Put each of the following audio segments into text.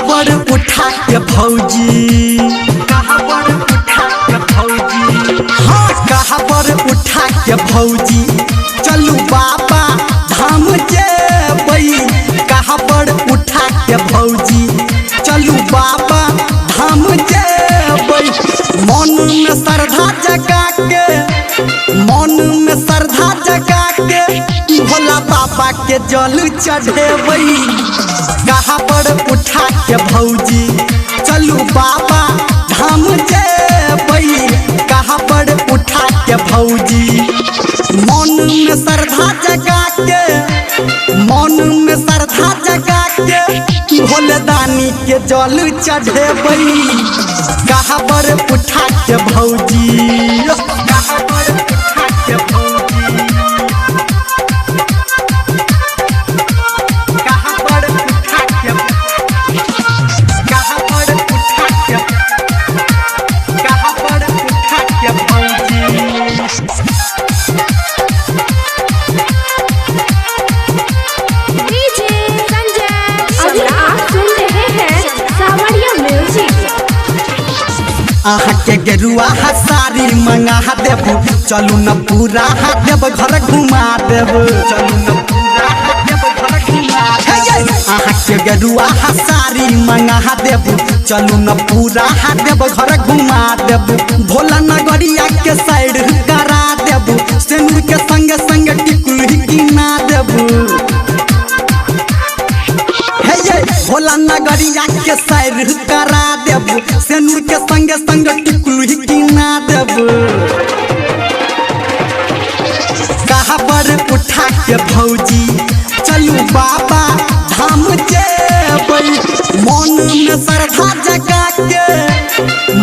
कहाँ पर उठा के भौजी, कहाँ पर उठा के भौजी, हाँ कहाँ पर उठा के भौजी चलू बाबा धाम जेबै। कहाँ पर उठा के भौजी चलू बाबा धाम जेबै। मन में श्रद्धा जगा के, मन में श्रद्धा जगा के भोला बाबा के जल चढ़ेबै। कहाँ पर उठा के भौजी चलू बाबा धाम जेबै। कहाँ पर उठा के भौजी मन में श्रद्धा जगा के, मन में श्रद्धा जगा के भोले दानी के जल चढ़ेबै। कहाँ पर उठा के भौजी, कहाँ पर उठा के भौजी, कहाँ पर उठा के, कहाँ पर उठा के, कहाँ पर उठा के भौजी। डीजे संजय, अभी आप सुन रहे हैं सावरिया म्यूजिक। अहाँ के गेरुआ साड़ी मंगा देबू, चलू न पूरा देव घर घुमा देबू, चलू न पूरा देव घर घुमा देबू। अहाँ के गेरुआ साड़ी मंगा देबू, चलू न पूरा देव घर घुमा देबू। भोला नगरिया के साइड करा देबू, सिंदूर के संग संग टिकुली किना देबू। हे ये भोला नगरिया के साइड करा देबू, सिंदूर के संग संग टिकुली किना देबू। कहाँ पर उठा के भौजी चलू बाबा धाम जेबै। मन में श्रद्धा जगा के,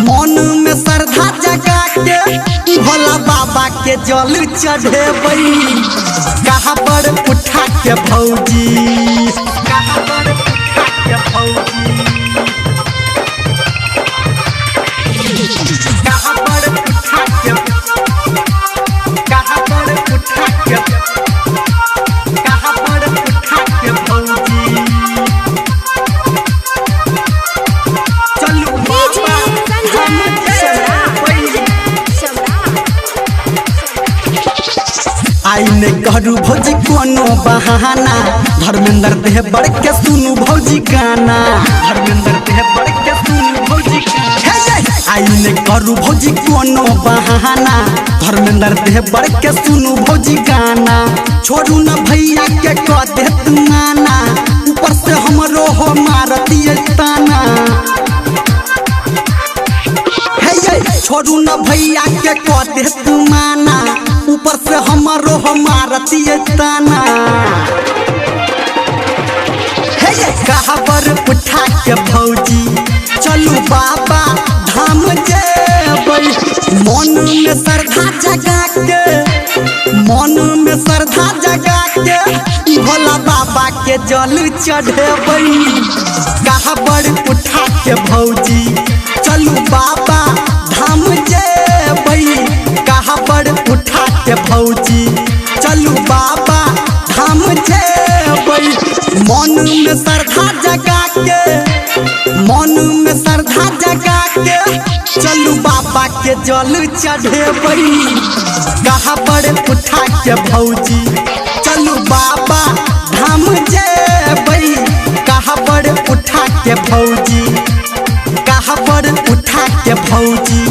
मन में श्रद्धा जगा के भोला बाबा के जल चढ़ेबै। कहाँ पर उठा के भौजी, कहाँ पर उठा के भौजी, कहाँ पर उठा के, कहाँ पर उठा के, कहाँ पर उठा के भौजी चलू डीजे बाबा संजय धाम जेबै। सम्राट। आई ने करू भौजी कोनो बहाना, धर्मेंद्र देवर के सुनू भौजी गाना, धर्मेंद्र देवर के सुनू भौजी गाना। आई ने करू भौजी कोनो बहाना, धर्मेंद्र देवर के सुनू भौजी गाना। छोड़ू न भैया के कह दे तू माना, ऊपर से हमरो हो मारती ताना। हे ये छोड़ू न भैया के कह दे तू माना, ऊपर से हमरो हो मारती ताना। हे ये कहाँ पर उठा के भौजी चलू बाबा धाम जेबै। मन में श्रद्धा जगा के, मन में श्रद्धा जगा के भोला बाबा के जल चढ़ेबै। कहाँ पर उठा के भौजी चलू बाबा धाम जेबै। कहाँ पर उठा के भौजी चलू बाबा धाम जेबै। मन में श्रद्धा जगा के, मन में श्रद्धा जगा के चलू बाबा के जल चढ़ेबै। कहाँ पर उठा के भौजी चलू बाबा धाम जेबै। कहाँ पर उठा के भौजी, कहाँ पर उठा के भौजी।